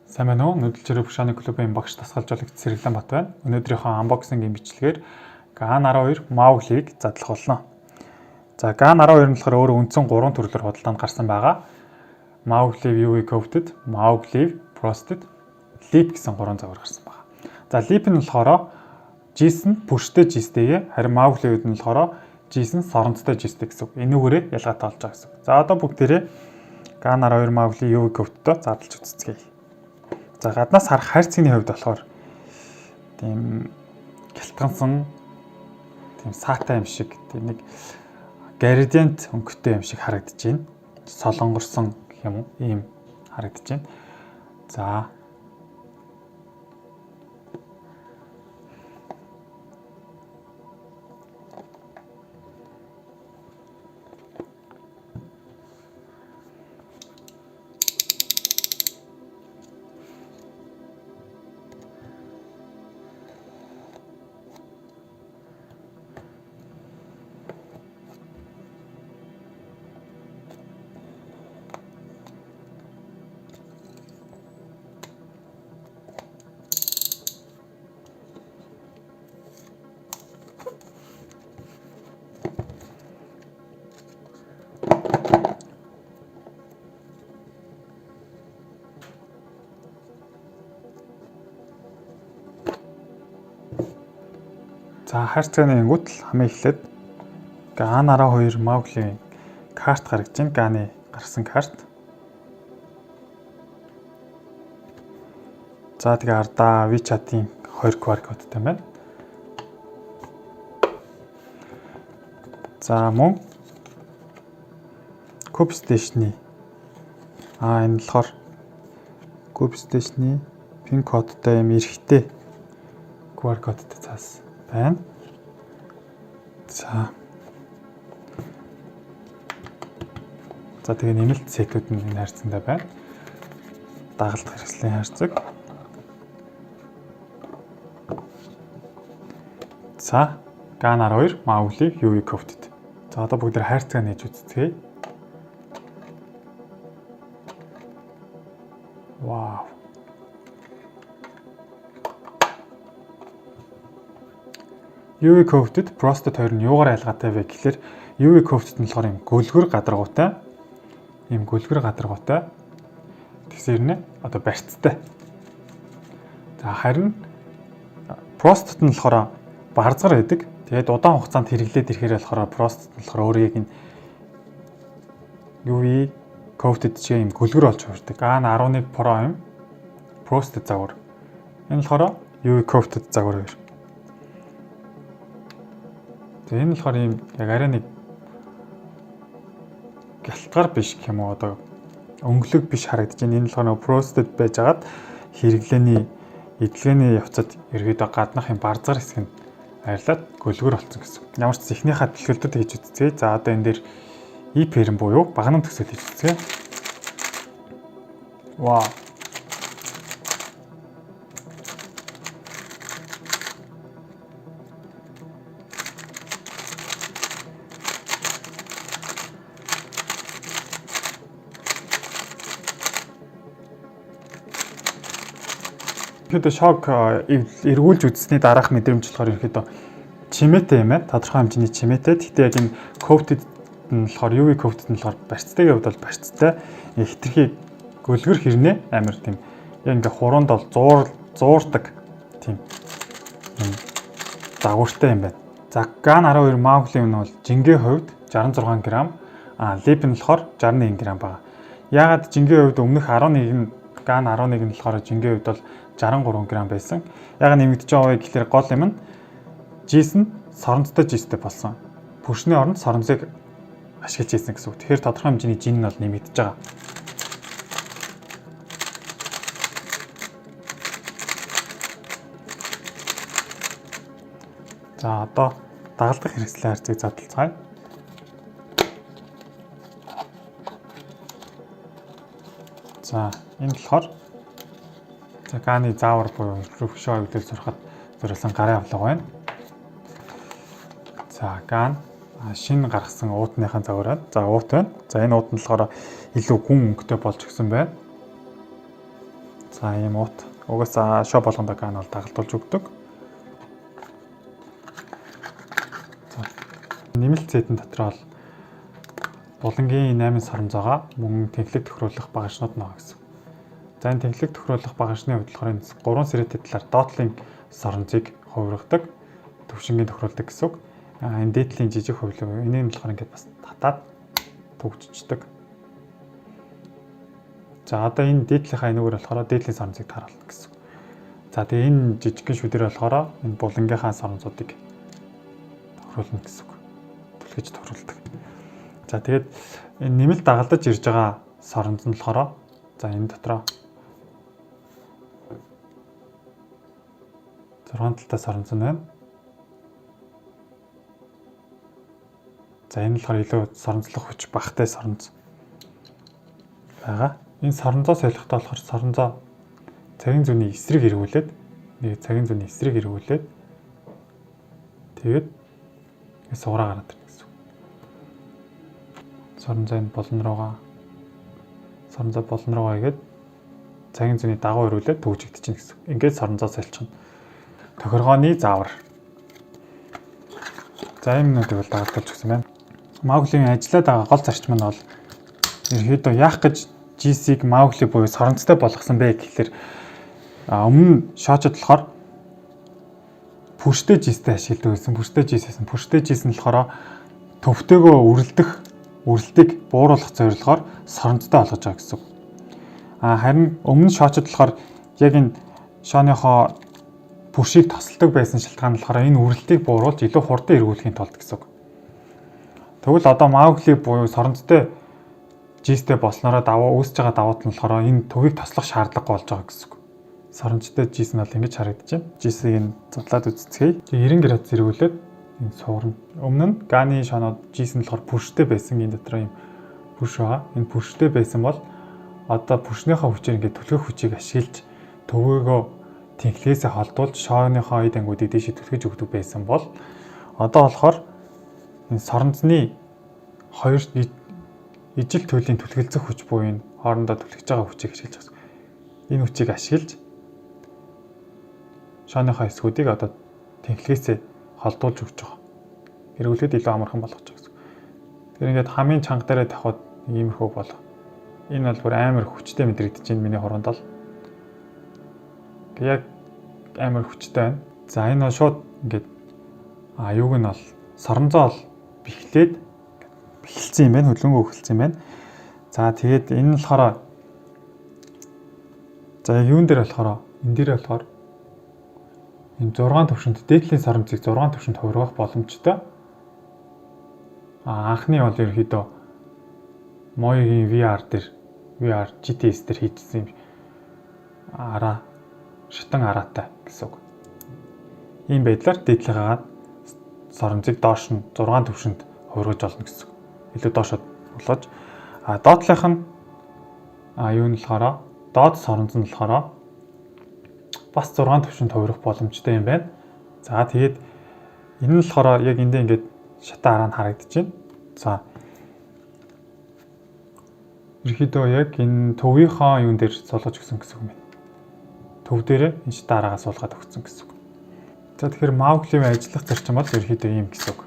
Сайн байна уу? Нүдэл чирэг Бушааны клубын багш дасгалжуулагч Цэрэглэн Бат байна. Өнөөдрийнхөө unboxing-ийн бичлэгээр GAN 12 Mowgli-г задлах болно. За, GAN 12 нь болохоор өөрөө үндсэн 3 төрлөөр худалдаанд гарсан байгаа. Mowgli UV Coated, Mowgli Frosted, Leap гэсэн 3 загвар гарсан байгаа. За, Leap нь болохоор жис нь пүрштэй жистэйгээ, харин Mowgli-д нь болохоор жис нь соронцтой жистэй гэсэн үг. Энүүгээрээ ялгаатай болж байгаа гэсэн үг. За, одоо бүгдээрээ GAN 12 Mowgli UV Coated-д задлж үзцгээе. За, гаднаас харах хайрцагны хувьд болохоор тийм гялтгансан, тийм саатай юм шиг, тийм нэг градиент өнгөтэй юм шиг харагдаж байна. Солонгорсон гэх юм уу? Ийм харагдаж байна. За, За, хайрцагны ингүүт л хамгийн эхлээд GAN 12 Mowgli карт гаргаж байна. GAN-ы гаргасан карт. За, тэгээ ардаа WeChat-ийн 2 QR кодтай байна. За, мөн Cube Station-ы энэ болохоор Cube Station-ы PIN кодтай юм эрэхтэй QR кодтай цаас байна. За. За, тэгээ нэмэлт сетүүд нь энэ хайрцагтаа байна. Дагалдах хэрэгслийн хайрцаг. За, GAN 12 Mowgli UV Coated. За, одоо бүгд хайрцаг нээж үзцгээе. Вау. UV Coated, Frosted хоёр нь юугаар ялгаатай вэ гэхлээр UV Coated нь болохоор юм гөлгөр гадаргуутай. Ийм гөлгөр гадаргуутай. Тэгсэр нэ одоо барьцтай. За, харин Frosted нь болохоор барзгар байдаг. Тэгээд удаан хугацаанд хэрэглээд ирэхээр болохоор Frosted нь болохоор өөрөө яг энэ UV Coated шиг юм гөлгөр болж хувирдаг. GAN 11 Pro юм Frosted загвар. Энэ болохоор UV Coated загвар хоёр. За, энэ болохоор ийм яг арай нэг гялтгар биш гэх юм уу, одоо өнгөлөг биш харагдаж байна. Энэ болохоор frosted байжгаад хэрэглээний эдлгээний явцад ерөөдөө гаднах юм барзгар хэсэг нь арилаад гөлгөр болсон гэсэн. Ямар ч эхнийхээ түлхэлтэд хийж үзцгээе. За, одоо энэ дээр e-perm буюу баганан төсөл хийж үзцгээе. Вау. Ерөнхийдөө шок эргүүлж үзсний дараах мэдрэмж болохоор ерөнхийдөө чимээтэй юм байна. Тодорхой хэмжээний чимээтэй. Гэхдээ яг энэ coated нь болохоор UV coated нь болохоор барьцтайгийн хувьд бол барьцтай. Хитрхи гөлгөр хэрнээ амар тийм яг ингээ хуруунд бол зуурдаг тийм юм загвартай юм байна. За, GAN 12 Mowgli нь бол жингээ хувьд 66 г, а Leap нь болохоор 61 г байгаа. Яагаад жингээ хувьд өмнөх 11 нь GAN 11 нь болохоор жингээ хувьд бол 63 г байсан. Яагаад нэмэгдэж байгаа вэ гэхлээр гол юм нь жис нь соронцтой жистэй болсон. Пүршний оронд соронзыг ашиглаж ийсэн гэсэн үг. Тэгэхээр тодорхой хэмжээний жин нь бол нэмэгдэж байгаа. За, одоо дагалдах хэрэгслийн хайрцгийг задлцгаая. За, энэ болохоор за GAN-ы заавар буюу рөвшөө хэвлэл сурахад зориулсан гарын авлага байна. За, GAN шинэ гаргасан уутныхаа загвар байна. За, уут байна. За, энэ уут нь болохоор илүү гүн өнгөтэй болж өгсөн байна. За, ийм уут. Угаасаа шоу болгондоо GAN бол дагалдуулж өгдөг. За, нэмэлт зэдэн дотор бол булангийн 8 соронзоогоо мөн тэнхлэг тохируулах багашнууд нь байгаа гэсэн. За, энэ тэнхлэг тохируулах багашны хувьд болохоор энэ 3 сэрэтэй талаар доотлын соронзыг хувиргадаг, төвшингийн тохируулдаг гэсэн үг. Энэ дээдлийн жижиг хувилбар энийг нь болохоор ингээд бас татаад түгжчихдэг. За, одоо энэ дээдлийнхаа энэгээр болохоор дээдлийн соронзыг тааруулна гэсэн. За, тэгээ энэ жижигхэн шүдэр болохоор энэ булангийнхаа соронзуудыг тохируулна гэсэн үг. Түлхэж тохируулдаг. За, тэгээд энэ нэмэлт дагалдаж ирж байгаа соронз нь болохоор за энэ дотроо 6 талтай соронз нь байна. За, энэ болохоор илүү соронзлох хүч багтай соронз байгаа. Энэ соронзоо солихдоо болохоор соронзоо цагийн зүүнний эсрэг эргүүлээд, нэг цагийн зүүнний эсрэг эргүүлээд тэгээд суураа гараад ирнэ гэсэн үг. Соронзоо энэ болон руугаа, соронзоо болон руугаа игээд цагийн зүүнний дагуу эргүүлээд төгжигдчихнэ гэсэн үг. Ингээд соронзоо соличихно. Тохиргооны заавар. За, энэ юмнуудыг бол дагалдуулж өгсөн байна. Mowgli-ийн ажиллаад байгаа гол зарчим нь бол ерөөдөө яах гэж GC-г Mowgli буюу соронцтой болгосон бэ гэхлээр өмнө шоочод болохоор пүрштэй жистэй ашигладаг байсан. Пүрштэй жис байсан. Пүрштэй жис нь болохоор төвтэйгөө үрэлдэх үрэлтийг бууруулах зорилгоор соронцтой болгож байгаа гэсэн. Харин өмнө шоочод болохоор яг энэ шооныхоо пүршийг тосолдог байсан шалтгаан нь болохоор энэ үрэлтийг бууруулж илүү хурдан эргүүлэхийн тулд гэсэн үг. Тэгвэл одоо Mowgli буюу соронцтой жистэй болсноороо давуу үүсэж байгаа давуу тал нь болохоор энэ төвийг тослох шаардлагагүй болж байгаа гэсэн үг. Соронцтой жис нь бол ингэж харагдаж байна. Жисийг нь задлаад үзцгээе. 90 градус зэрэгүүлээд энэ суурна. Өмнө нь Ганы шоноод жис нь болохоор пүрштэй байсан. Энэ дотор ийм пүрш байгаа. Энэ пүрштэй байсан бол одоо пүршнийхээ хүчээр ингээд түлхэх хүчийг ашиглаж төвөөгөө тэнхлээсээ холдуулж шооныхоо эд ангиудыг дээшээ түлхэж өгдөг байсан бол одоо болохоор энэ соронзны хоёр ижил төллийн түлхэлцэх хүч буюу энэ хоорондоо түлхэж байгаа хүчийг ашиглаж байгаа. Энэ хүчийг ашиглаж шооныхоо хэсгүүдийг одоо тэнхлээсээ холдуулж өгч байгаа. Эргүүлэхэд илүү амархан болгож байгаа гэсэн. Тэр ингээд хамгийн чанга дээрээ тавихад иймэрхүү болох. Энэ бол бүр амар хүчтэй мэдрэгдэж байна миний хуруунд бол. Яг амар хүчтэй байна. За, энэ бол шууд ингээд юуг нь бол соронзоо бол бэхлээд бэхэлсэн юм байна. Хөдөлгөөнгөө бэхэлсэн юм байна. За, тэгээд энэ нь болохоор за яг юун дээр болохоор энэ дээр болохоор энэ 6 төвшөнд дээдлийн соронзыг 6 төвшөнд хувиргах боломжтой. Анхны бол ерөнхийдөө Moyгийн VR дээр VR GTS дээр хийжсэн юм араа шатан араатай гэсэн үг. Ийм байдлаар дээдлийнхаа соронзыг доош нь 6 төвшөнд хувиргаж олно гэсэн үг. Илүү доошоо болгож доотлынх нь юу нь болохоор доод соронз нь болохоор бас 6 төвшөнд хувирах боломжтой юм байна. За, тэгээд энэ нь болохоор яг эндээ ингээд шатан араа нь харагдаж байна. За, ерөнхийдөө яг энэ төвийнхөө юун дээр суулгаж өгсөн гэсэн үг юм байна. Төв дээрээ энэ шатан араагаа суулгаад өгсөн гэсэн үг. За, тэгэхээр Mowgli-ийн ажиллах зарчим бол ерөнхийдөө ийм гэсэн үг.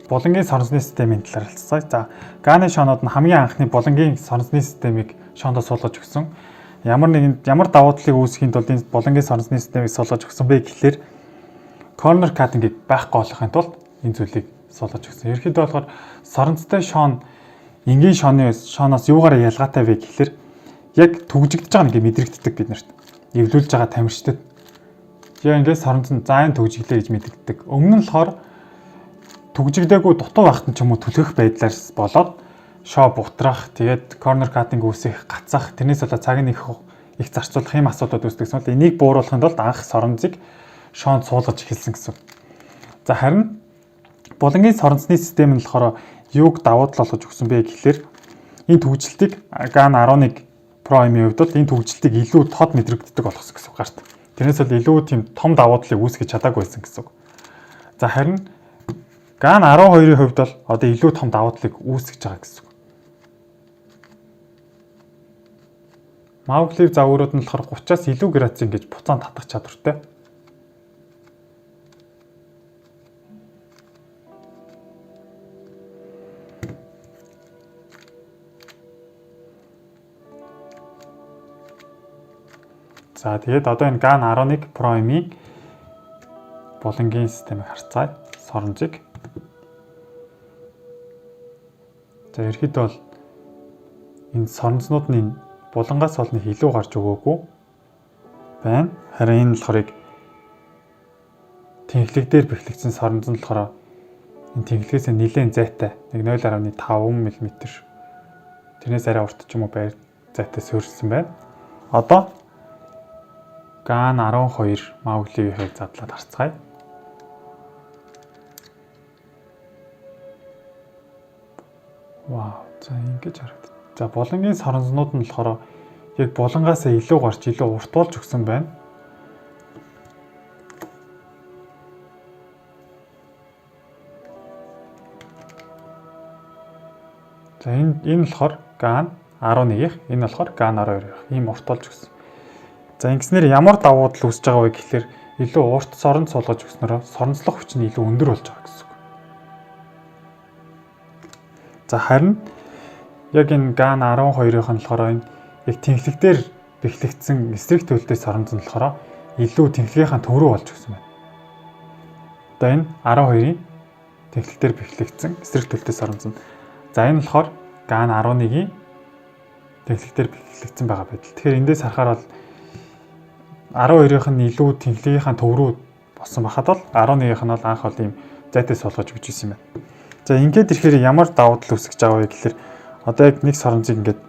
Булангийн соронзны системийн талаар хэлцгээе. За, Ганы шоонууд нь хамгийн анхны булангийн соронзны системийг шоондоо суулгаж өгсөн. Ямар нэгэн ямар давуу талыг үүсгэхийн тулд энэ булангийн соронзны системийг суулгаж өгсөн бэ гэхлээр corner cutting-ийг байхгүй болгохын тулд энэ зүйлийг суулгаж өгсөн. Ерөнхийдөө болохоор соронцтой шоон энгийн шооноос юугаараа ялгаатай вэ гэхлээр яг түгжигдэж байгаа нэг мэдрэгддэг бид нарт. Эвлүүлж байгаа тамирчдад. Яг ингээд соронз нь за энэ түгжиглээ гэж мэдрэгддэг. Өмнө нь болохоор түгжигдээгүй дутуу байхад нь ч юм уу түлхэх байдлаар болоод шоо бутрах, тэгээд corner cutting үүсэх, гацах, тэрнээс болоод цаг нь их зарцуулах юм асуудлууд үүсдэг гэсэн бол энийг бууруулахын тулд анх соронзыг шоонд суулгаж эхэлсэн гэсэн. За, харин булангийн соронзны систем нь болохоор юуг давуу тал болгож өгсөн бэ гэхлээр энэ түгжлтийг GAN 11 Pro M-ийн хувьд бол энэ түгжлтийг илүү тод мэдрэгддэг болгосон гэсэн үг гарт. Тэрнээс бол илүү тийм том давуу талыг үүсгэж чадаагүй байсан гэсэн үг. За, харин GAN 12-ийн хувьд бол одоо илүү том давуу талыг үүсгэж байгаа гэсэн үг. Mowgli загварууд нь болохоор 30-аас илүү градус ингэж буцаан татах чадвартай. За тэгээд одоо энэ GAN 11 Prime-ийн булангийн системийг харцгаая. Соронзыг. За ерхэд бол энэ соронзнууд нь булангаас бол нэг илүү гарч өгөөгүй байна. Харин энэ болохоор яг тэнхлэг дээр бэхлэгдсэн соронз нь болохоор энэ тэнхлэгээс нэлээд зайтай нэг 0.5 мм тэрнээс арай урт ч юм уу байр зайтай суурилсан байна. Одоо GAN 12 Mowgli-ийг задлаад харцгаая. Вау, за ингэж харагдав. За булангийн соронзнууд нь болохоор яг булангаасаа илүү гарч илүү урт болж өгсөн байна. За энэ болохоор GAN 11-ийнх, энэ болохоор GAN 12-ийнх. Ийм урт болж өгсөн. За ингэснээр ямар давуу тал үүсэж байгаа вэ гэхлээр илүү урт сорон суулгаж өгснөөрөө соронзлох хүч нь илүү өндөр болж байгаа гэсэн үг. За харин яг энэ GAN 12-ийнх нь болохоор энэ яг тэнхлэг дээр бэхлэгдсэн эсрэг төлөлтэй соронз нь болохоор илүү тэнхлэгийнхаа төв рүү болж өгсөн байна. Одоо энэ 12-ийн тэнхлэг дээр бэхлэгдсэн эсрэг төлөлтэй соронз нь. За энэ болохоор GAN 11-ийн тэнхлэг дээр бэхлэгдсэн байгаа байдал. Тэгэхээр эндээс харахаар бол 12-ийнх нь илүү тэнхлэгийнхаа төв рүү болсон байхад бол 11-ийнх нь бол анх бол ийм зайтай суулгаж өгч ирсэн юм байна. За ингээд ирэхээр ямар давуу тал үүсгэж байгаа вэ гэхэлэр одоо яг нэг соронзыг ингээд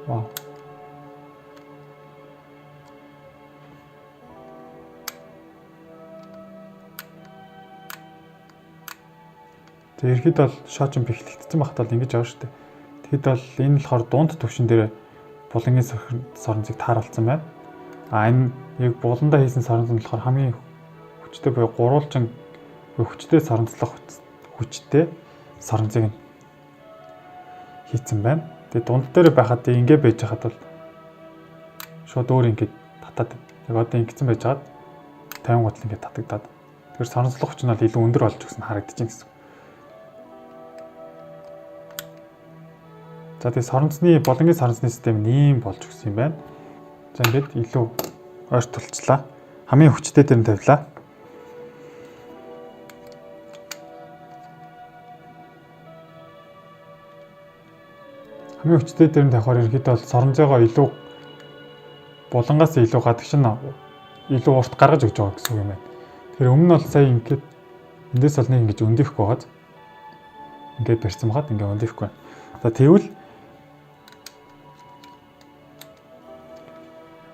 вау. Тэгээ ерхэд бол шоочин бэхлэгдсэн байхад бол ингэж байгаа шүү дээ. Тэгэхэд бол энэ болохоор дунд төвшин дээр булангийн соронзыг тааруулсан байна. А энэ яг буландаа хийсэн соронз нь болохоор хамгийн хүчтэй буюу гурвалжин хүчтэй соронзлох хүчтэй соронзыг нь хийцэн байна. Тэгээ дунд дээр байхад ингэ байж хахад бол шууд өөр ингэ татаад яг одоо ингэсэн байж хагаад 50 гутал ингэ татагдаад. Тэгэхээр соронзлох хүч нь бол илүү өндөр болж өгсөн харагдаж байна гэсэн. За тэгээ соронзны булангийн соронзны систем нь ийм болж өгсөн юм байна. За ингээд илүү ойр тулчлаа. Хамгийн хүчтэй дээр нь тавилаа. Хамгийн хүчтэй дээр нь тавихаар ерөнхийдөө бол соронзойгоо илүү булангаас илүү гадагш нь илүү урт гаргаж өгч байгаа гэсэн үг юм байна. Тэгэхээр өмнө нь бол сая ингээд эндээс бол нэг ингэж өндөхгүй байгаад ингээд барьсан байхад ингээд өндөхгүй байна. За тэгвэл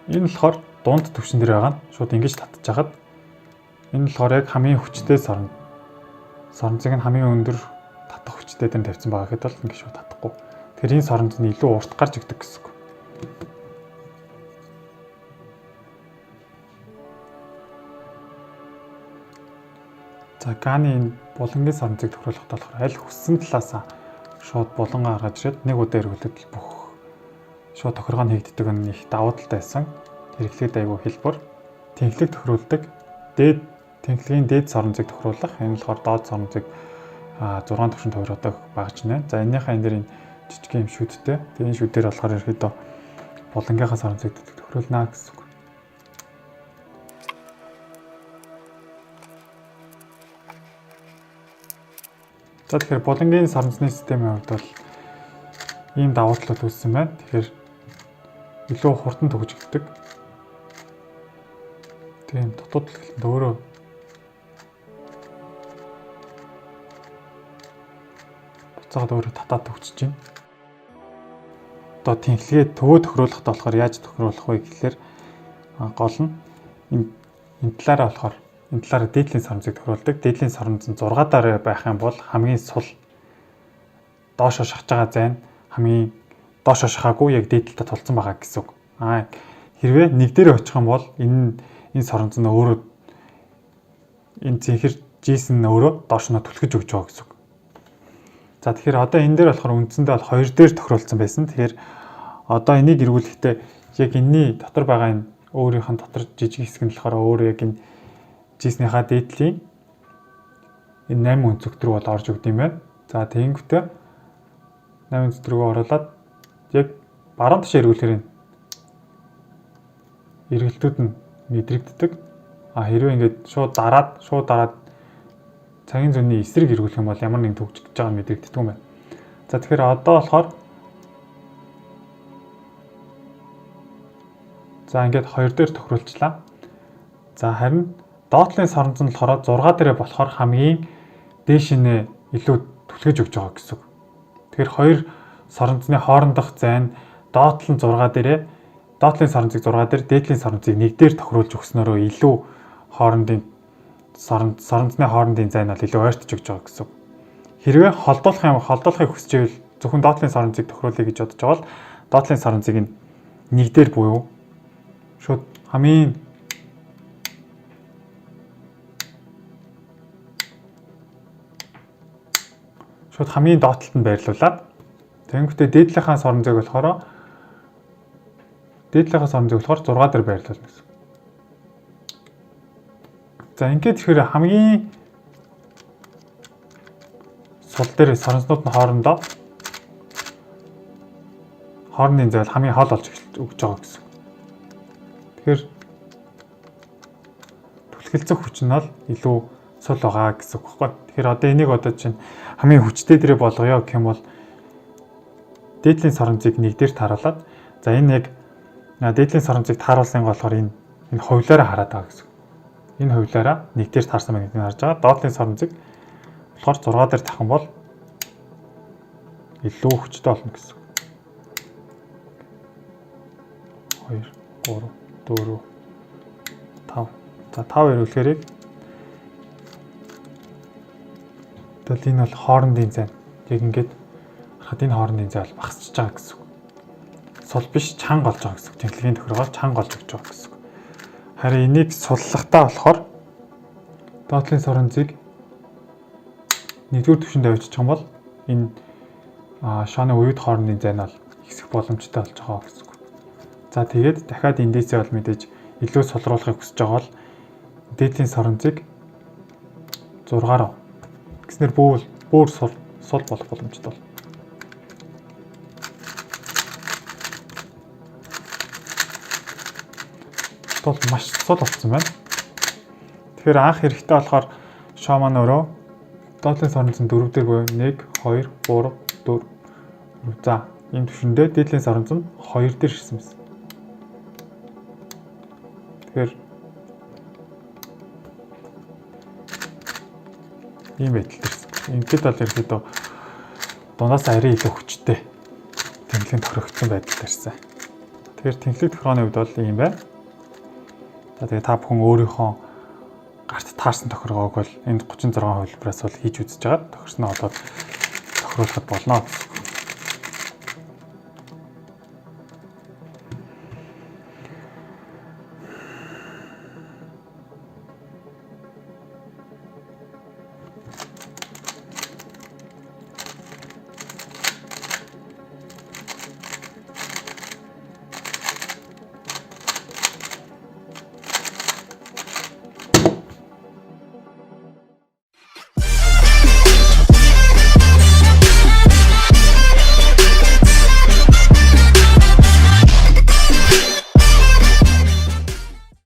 энэ болохоор дунд төвшин дээр байгаа нь шууд ингэж татчихад энэ болохоор яг хамгийн хүчтэй соронзыг нь хамгийн өндөр татах хүчтэй дээр тавьсан байгаа гэхэд бол ингэ шууд татахгүй. Тэгэхээр энэ соронз нь илүү урт гарч өгдөг гэсэн үг. За Ганы энэ булангийн соронзыг тохируулахдаа болохоор аль хүссэн талаасаа шууд булангаа гаргаж ирээд нэг удаа эргүүлээд бүх шууд тохиргоо нь хийгддэг нь их давуу талтай байсан. Хэрэглээд айгүй хэлбэр. Тэнхлэг тохируулдаг. Дээд тэнхлэгийн дээд соронзыг тохируулах. Энэ болохоор доод соронзыг 6 төвшин тохируулдаг багж нэ. За энэнийхээ энэ дэр энэ жижиг юм шүдтэй. Тэгээ энэ шүдээр болохоор ерөөдөө булангийнхаа соронзыг тохируулна гэсэн үг. За тэгэхээр булангийн соронзны системийн хувьд бол ийм давуу талууд үүссэн байна. Тэгэхээр илүү хурдан төгжигддэг. Тийм дутууд хэлэнд өөрөө буцаагаад өөрөө татаад төгсөж байна. Одоо тэнхлэгээ төвөө тохируулахдаа болохоор яаж тохируулах вэ гэхлээр гол нь энэ талаараа болохоор энэ талаараа дээдлийн соронзыг тохируулдаг. Дээдлийн соронз нь 6 дараа байх юм бол хамгийн сул доошоо шахаж байгаа зай нь хамгийн доошоо шахаагүй яг дээд талдаа тулцсан байгаа гэсэн үг. Аа хэрвээ нэг дээр очих юм бол энэ соронз нь өөрөө энэ цэнхэр жийсэн нь өөрөө доош нь түлхэж өгч байгаа гэсэн үг. За, тэгэхээр одоо энэ дээр болохоор үндсэндээ бол 2 дээр тохируулсан байсан. Тэгэхээр одоо энийг эргүүлэхдээ яг энэний дотор байгаа энэ өөрийнх нь дотор жижиг хэсэг нь болохоор өөр яг энэ жиснийхаа дээдлийн энэ 8 өнцөгт рүү бол орж өгд юм байна. За, тэгэнгүүтээ 8 өнцөгт рүү оруулаад яг баруун тишээ эргүүлэхээр энэ эргэлтүүд нь мэдрэгддэг. А хэрвээ ингээд шууд дараад цагийн зүүнний эсрэг эргүүлэх юм бол ямар нэгэн түгжиж байгаа нь мэдрэгддэг юм байна. За, тэгэхээр одоо болохоор за, ингээд 2 дээр тохируулчлаа. За, харин доотлын соронзон нь болохоор 6 дээрээ болохоор хамгийн дээшинээ илүү түлхэж өгч байгаа гэсэн үг. Тэгэхээр хоёр соронзны хоорондох зай нь доотлон 6 дээрээ, доотлын соронзыг 6 дээр, дээдлийн соронзыг 1 дээр тохируулж өгснөөрөө илүү хоорондын соронзны хоорондын зай нь бол илүү ойртож өгч байгаа гэсэн үг. Хэрвээ холдуулахыг хүсэж байвал, зөвхөн доотлын соронзыг тохируулъя гэж бодож байгаа бол доотлын соронзыг нь 1 дээр буюу шууд хамгийн доотлолт нь байрлуулад, тэгэнгүүтээ дээдлийнхаа соронзыг болохоор 6 дээр байрлуулна гэсэн. За, ингээд ихээр хамгийн сул дээр соронзнууд нь хоорондын зай хамгийн хол болж өгч байгаа гэсэн. Тэгэхээр түлхэлцэх хүч нь бол илүү сул байгаа гэсэн үг байхгүй. Тэгэхээр одоо энийг одоо чинь хамгийн хүчтэй дээрээ болгоё гэх юм бол дээдлийн соронзыг нэг дээр тааруулаад, за, энэ яг дээдлийн соронзыг тааруулсан болохоор энэ хувлаараа хараад байгаа гэсэн. Энэ хувлаараа нэг дээр таарсан байна гэдгийг харж байгаа. Доотлын соронзыг болохоор 6 дээр тавих юм бол илүү хүчтэй болно гэсэн. 2 3 4 5. За, 5 эргүүлэхээр тэгвэл энэ бол хоорондын зай. Яг ингээд харахад энэ хоорондын зай бол багасч байгаа гэсэн үг. Сул биш, чанга болж байгаа гэсэн үг. Тэнхлэгийн тохиргоо чанга болж өгч байгаа гэсэн үг. Харин энийг суллахтаа болохоор доотлын соронзыг нэгдүгээр түвшинд авчиж юм бол энэ шооны уюуд хоорондын зай нь бол ихсэх боломжтой болж байгаа гэсэн үг. За, тэгээд дахиад эндээсээ бол мэдээж илүү сулруулахыг хүсэж байгаа бол дээдлийн соронзыг 6-аар гэснээр бүр бүр сул сул болох боломжтой бол. Тул маш сул болсон байна. Тэгэхээр анх хэрэгтэй болохоор шоо маань өөрөө доотлын соронзон 4 дээр буюу 1 2 3 4. За, ийм түвшиндээ дээдлийн соронзон 2 дээр ирсэн байсан. Тэгэхээр ийм байдалд ирсэн. Ингээд бол ерөөдөө дундаас арай илүү хүчтэй тэнхлэг тохирогдсон байдалд ирсэн. Тэгэхээр тэнхлэг тохиргооны хувьд бол ийм байна. За, тэгээ та бүхэн өөрийнхөө гарт таарсан тохиргоог бол энд 36 хувилбараас бол хийж үзэж байгаад тохирсноо олоод тохируулахад болно гэсэн.